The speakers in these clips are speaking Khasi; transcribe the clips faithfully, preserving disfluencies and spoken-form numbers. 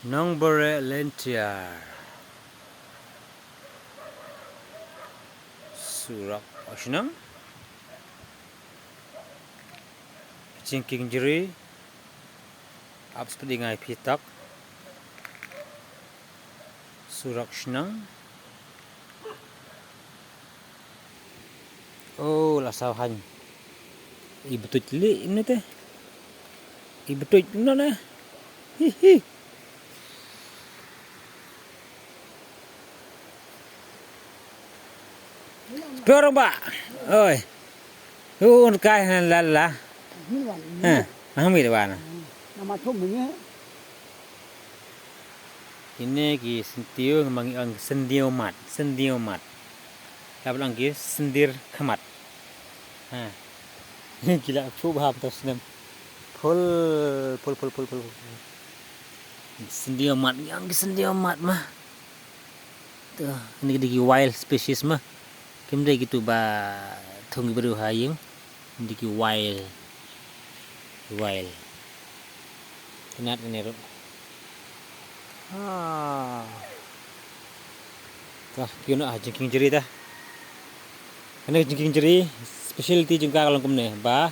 Nongbare Lyntiar. Surok Oshnang. Jingkieng jri. Ap spdingai pitak. Surok Shnang. Oh, la saw han. I betuj li ini te. I betuj no na. Hi hi. Pyorong ba. Oi. Un kai han la la. Ha, ha mi de bana. Nama thum ni. Kine ki syntiew, ngi ong syntiew mat, syntiew mat. Lap lang ki syndir khmat. Ha. Ki la phu bha mynta u snem. Phul, phul, phul, phul, phul. Syntiew mat, ngi ong ki syntiew mat ma. To, kine ki dei ki wild species ma. Kim dei kitu ba thung ki briew ha ïing. Dei ki wild. Wild. Kynat kane ruh. Ah. Tah, kiew noh ha jingkieng jri tah. Kane ka jingkieng jri, specialty jong ka ka long kumne ba.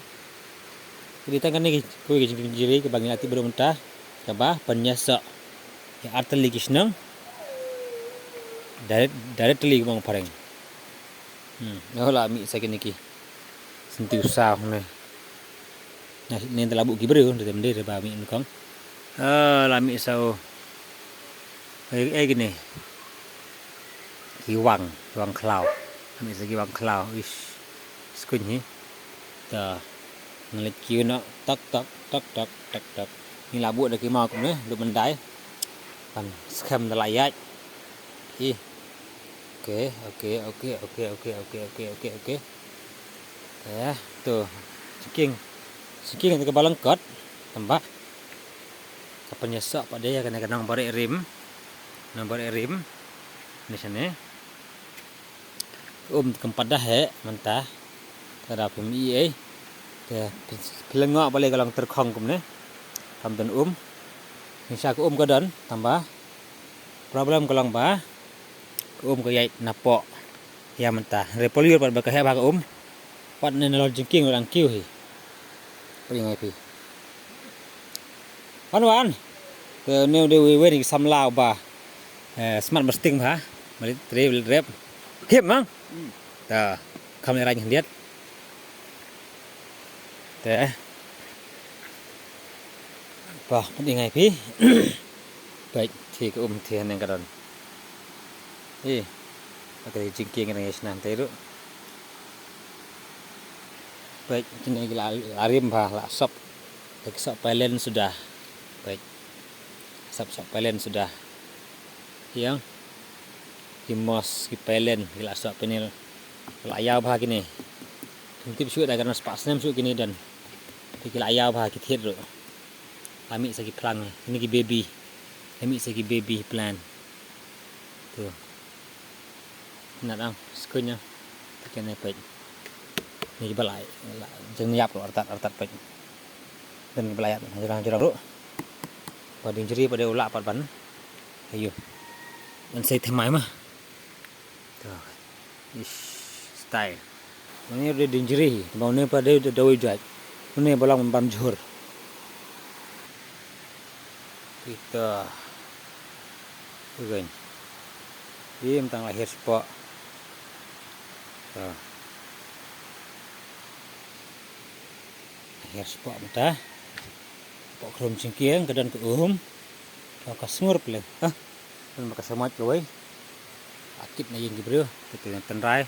Ki dei tang kane ki, kawei ka jingkieng jri kaba ngi la tip baroh mynta, kaba pynïasoh ïa artylli ki shnong. Direct, directly kumba nga phareng. Hmm, nga la mih sa kine ki. Syntiew saw ne. Nga ne te la buh ki briew, te mdei te ba mih nyngkong. Ah, la mih sa u. Ei, ei kine. Ki wang, ki wang khlaw. La mih sa ki wang khlaw. Ish. Skuñ hi. Ta. Nga leit kiew noh, tok, tok, tok, tok, tok, tok. Ngi la buh da ki maw kumne, lut myndai. Kan skhem da la ïaid. Ih. Okay, okay, okay. Eh, to. Jingkieng. Jingkieng te kaba lyngkot. Tang ba ka pynïasoh pat de ïa kane ka nongbare rim. Nongbare rim. Ni shane. Ka um te kam pat da heh mynta. Te da phim i ei. Te phi, phi lyngngoh balei ka long tyrkhong kumne. Kam don um. Ngi sha ka um ka don, tang ba. Problem ka long ba ka um ka ïaid napoh ïa mynta. Hynrei pyrshah pat ba ka heh bha ka um. Wat ne nalor jingkieng ruh dang kiew hi. Pyrshah ngai phi. Wan wan. Te ne u dei uwei na ki samla uba, eh, smat ba sting bha. Mali tre rep. Hip mang. Hmm. Ta kham ïa rang khyndiat. Te. Ba, pyrshah ngai phi. Peit, te ka um te haneng ka don. Eh, ka jingkieng ka dang ïa shna te ruh. Peit, kine ki la, la rim bha, la sop. Ki sop pailen suda. Peit. Sop, sop pailen suda. Ïa. Ki moss, ki pailen, ki la sop pynïar. La ïaw bha kine. Kim tip shuh da ka dang spah snem shuh kine don. Te ki la ïaw bha ki thied ruh. La mih sa ki phlang, kine ki baby. La mih sa ki baby plant. To. Nat ang, skuñ ang. Te kane peit. Ni ba la, la, jingïap ruh artat, artat peit. Don ba la ïap, jrang, jrang ruh. Ba dei jri, ba dei u lah pat ban. Ayo. Ban sei thymmai ma. To. Ish, style. Une u dei dei jri, ba une pat dei dawai jait. Une ba long bam jhur. Kita. Ugen. Im tang la hiar spot. To. Hiar spot mynta. Pok khrum jingkieng ka don ka um. Ka sngur pyle. Ha. Don ba ka sha mot kawei. Akit na ïing ki briew. Te te tynrai.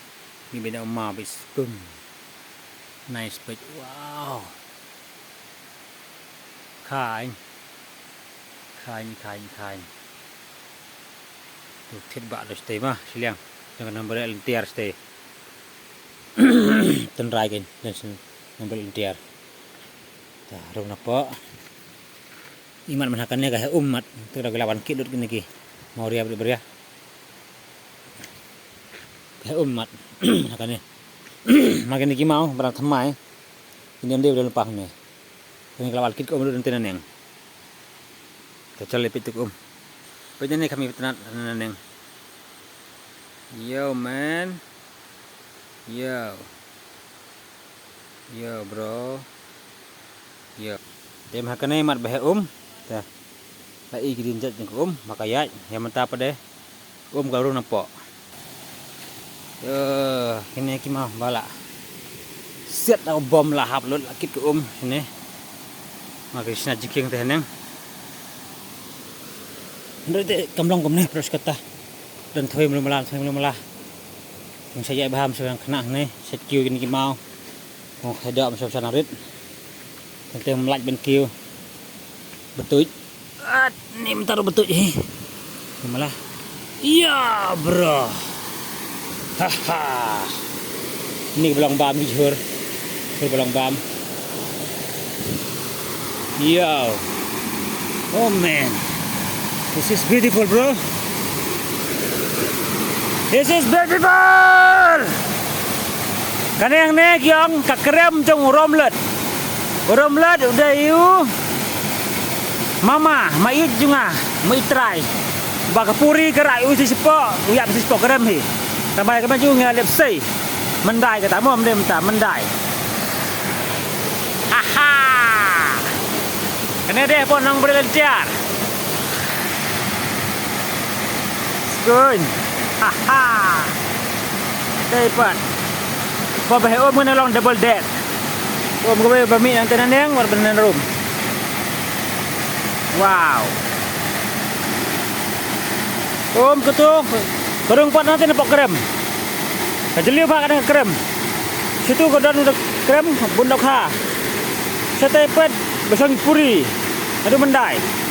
Ngi bina uma ba skung. Nice peit. Wow. Khain. Khain, khain, khain. Tu thied ba da stay ma, shiliang. Jong ka number lyntiar stay. Tynrai kein, dan sin number lyntiar. Ta rung na po. Imat man ha kane ka heh um mat, te ka la wan kit lut kine ki. Mau ria bri bria. Ka heh um mat ha kane. Ma kine ki mau, barang thymmai. Kine ym dei ba dei lympah ne. Kine ka la wan kit ka um lut nte na neng. Te chal lepit tu ka um. Peit ne kami petenat naneng. Yo man. Yo. Yo bro. Yo. Te ma kane mat ba he um. Te. La i ki din jait jong ka um, ma ka ïaid, ïa mynta pat de. Um ka rung na pok. Yo, kine ki ma ba la. Siat da bom la hap lut la kit ka um kine. Ma ka sna jiking te neng. Ndai te kam long kumne pros kata. Dan thoi mlu mala, thoi mlu mala. Yang saya baham sa yang kena ne, set kiu kini ki mau. Oh, head up sa sa narit. Tentang melaj ben kiu. Betuj. At ni mentaro betuj hi. Ni malah. Iya, bro. Haha. Ni belang bam di jhur. Ni belang bam. Yo. Oh man. This is beautiful, bro. This is beautiful. Kane hangne ki ong ka krem jong u Romlot. U Romlot u dei u mama, ma ïeit jong nga, ma ïeit trai. Ba ka puri ka rai u shi spok, u ïap shi spok krem hi. Tang ba ka ma jong nga lep sei. Myndai kata mo, mynta myndai. Aha. Kane dei pon nong bri lentiar. Skun. Haha. Dei pat. Ba ba he um kane long double deck. Um kawei ba mih nangta naneng, wat ba naneng rum. Wow. Um katu ka rung pat nangta na pok krem. Ka jylliew ba ka dang krem. Situ ka don ka krem bun dok ha. Sa te pat ba shong puri. Adu myndai.